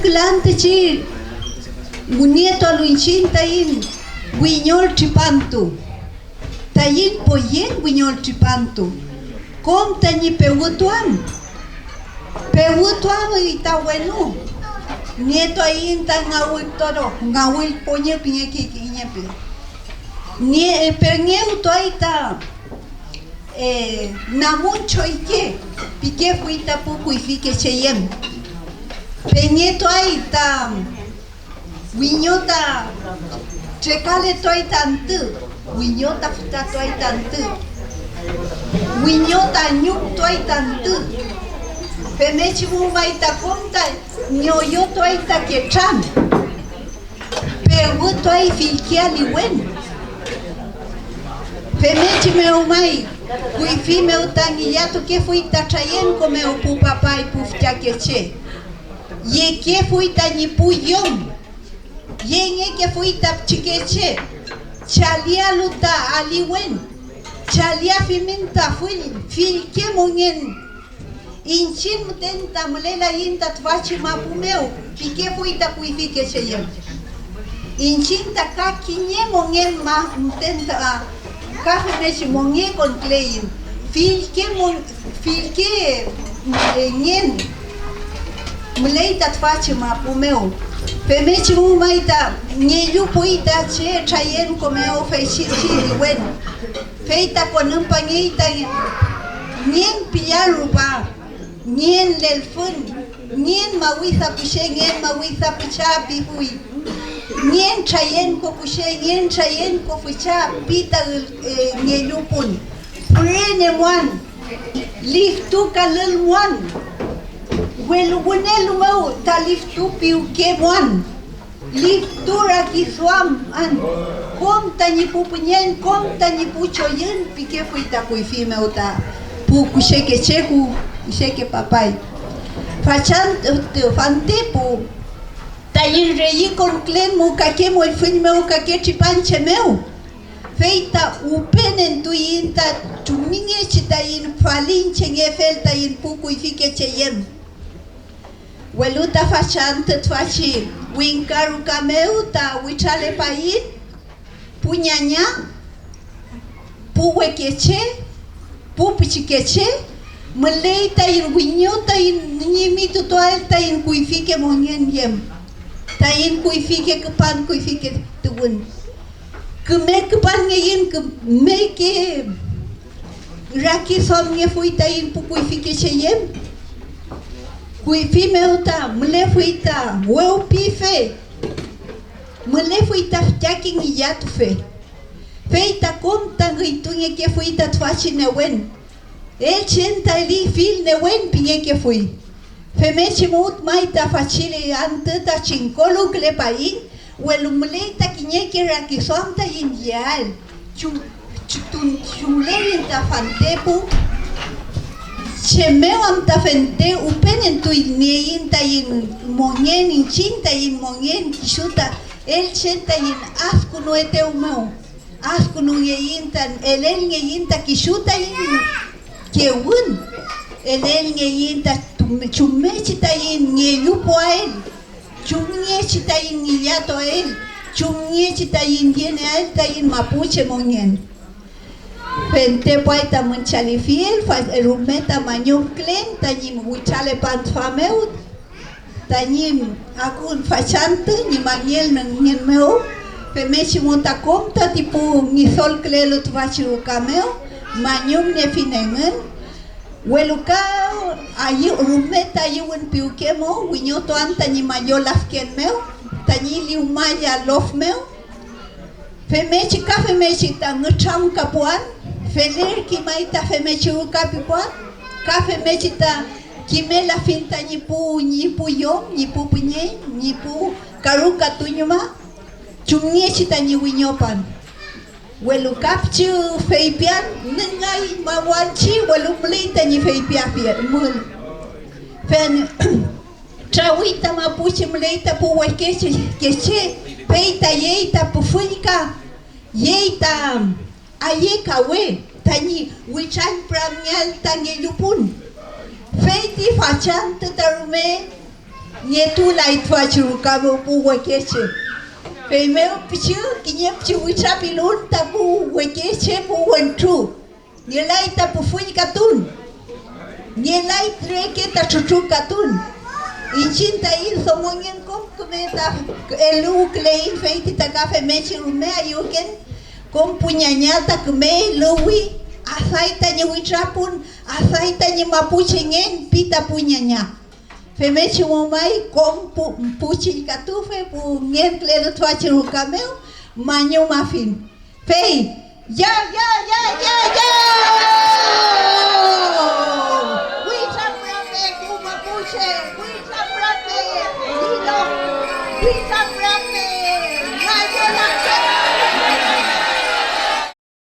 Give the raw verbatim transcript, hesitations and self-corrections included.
Kül antüchi wünietualu iñchiñ taiñ wiñol tripantu, taiñ poyen wiñol tripantu, kom tañi pewütuam. Pewütuamuy ta wenu, nietuaiñ ta ngawül toro, ngawül poñü pingekey kiñe püle. Nie-, pengewtuay ta, eh, namun choyke, pikefuy ta pu kuyfike che yem. Pengetuay ta Wiño ta trekaletuay ta antü, wiño ta fütratuay ta antü, wiño ta ñuktuay ta antü. Femngechi mu may ta kom ta ñoyotuay ta ketran, pewütuay fillke aliwen. Femngechi mew may, kuyfi mew ta ngillatukefuy ta trayenko mew pu papay, pu fütakeche. Yekefuy tañi pu yom, yengekefuy ta pichikeche, chalialu ta aliwen, chaliafimin ta fill-, fillke mongen. Iñchiñ müten ta mülelayiñ ta tüfachi mapu mew, pikefuy ta kuyfike che yem. Iñchiñ ta ka kiñe mongen ma-, müten ta ka femngechi mongekonküleiñ. Fillke mon-, fillke, eh, ngen müley ta tüfachi mapu mew. Femngechi mu may ta ngellupuy ta che trayenko mew feychi liwen, fey ta konümpangey ta ngen pillan rupa, ngen lelfün, ngen mawisa kushe, ngen mawisa pucha pifuy, ngen trayenko kushe, ngen trayenko fücha pi ta ül-, eh, ngellupun. Pürenemuan, liftukalülmuan, welu wünelu mew ta liftupiwkemuan, liftu rakiduaman, kom tañi pu püñeñ, kom tañi pu choyün, pikefuy ta kuyfi mew ta pu kushekeche, pu kusheke papay. Fachan-, fantepu tañi reyikonkülen mu kake mollfüñ mew, kake tripanche mew. Fey ta upenentuiñ ta chumngechi taiñ falinchengefel taiñ pu kuyfike che yem. Welu ta fachantü tüfachi wingka ruka mew ta witralepaiñ pu ñaña, pu wekeche, pu pichikeche, müley taiñ wiño taiñ ñimitutuael taiñ kuyfike mongen yem, taiñ kuyfike küpan, kuyfike tuwün. Küme küpanngeiñ, kümeke rakiduamngefuy taiñ pu kuyfike che yem. Kuyfi mew ta mülefuy ta wewpife, mülefuy ta füchake ngillatufe, fey ta kom ta ngüytungekefuy ta tüfachi newen. Elchen ta eli fill newen pingekefuy. Femngechi mu may ta fachili antü ta chingkoluwkülepaiñ, welu müley ta kiñeke rakiduam taiñ yeael. Chum-, chum-, chumleiñ ta fantepu. ¿Chem mew am ta fente upenentuy nieiñ taiñ mongen, iñchiñ taiñ mongen, kisu ta elchen taiñ adkünuetew mew? Adkünungeiñ ta, elelngeiñ ta kisu taiñ kewün, elelngeiñ ta tum-, chumngechi taiñ ngellupuael, chumngechi taiñ ngillatuael, chumngechi taiñ yenieael taiñ mapuche mongen. Fentepuay tamün chalifiel, fa-, rume ta mañumkülen tañi witralepan tüfa mew. Tañi akun fachantü ñi mangelngen mew, femngechi mu ta kom tati pu ñidolkülelu tüfachi ruka mew mañumniefiñ engün, welu ka ayu-, rume ta ayüwün piwke mo wiñotuan tañi mallo lafken mew, tañi liwmaya lof mew. Femngechi ka femngechi ta ngütramkapuan, felerki may ta femngechi ruka pipuan, ka femngechi ta kimelafiñ tañi pu, ñi pu yom, ñi pu püñeñ, ñi pu karukatuñma, chumngechi tañi wiñopan. Welu ka pichi feypian, nüngay mawanchi, welu müley tañi feypiafiel mül. Fen-, Trawi ta mapuchi müley ta pu wekeche, keche, fey ta yey ta püfüllka, yey ta ayekawe tañi witrañpüramngeael ta ngellupun. Fey ti fachantü ta rume Ngetulay tüfachi ruka mew pu wekeche. Feymew pichi kiñe pichi witrapilun ta pu wekeche pu wentru. Ngelay ta pufüñkatun. Ngelay reke ta trutrukatun. Iñchiñ taiñ domongen kom küme ta eluwküleiñ, fey ti ta ka femngechi rume ayüwken kom pu ñaña ta küme eluwi, aday tañi witrapun, aday tañi mapuchengen, pi ta pu ñaña. Femngechi mo may kom pu, pu chillkatufe, pu ngenkülelu tüfachi ruka mew, mañumafiñ. Fey, ya, ya, ya, ya, ya.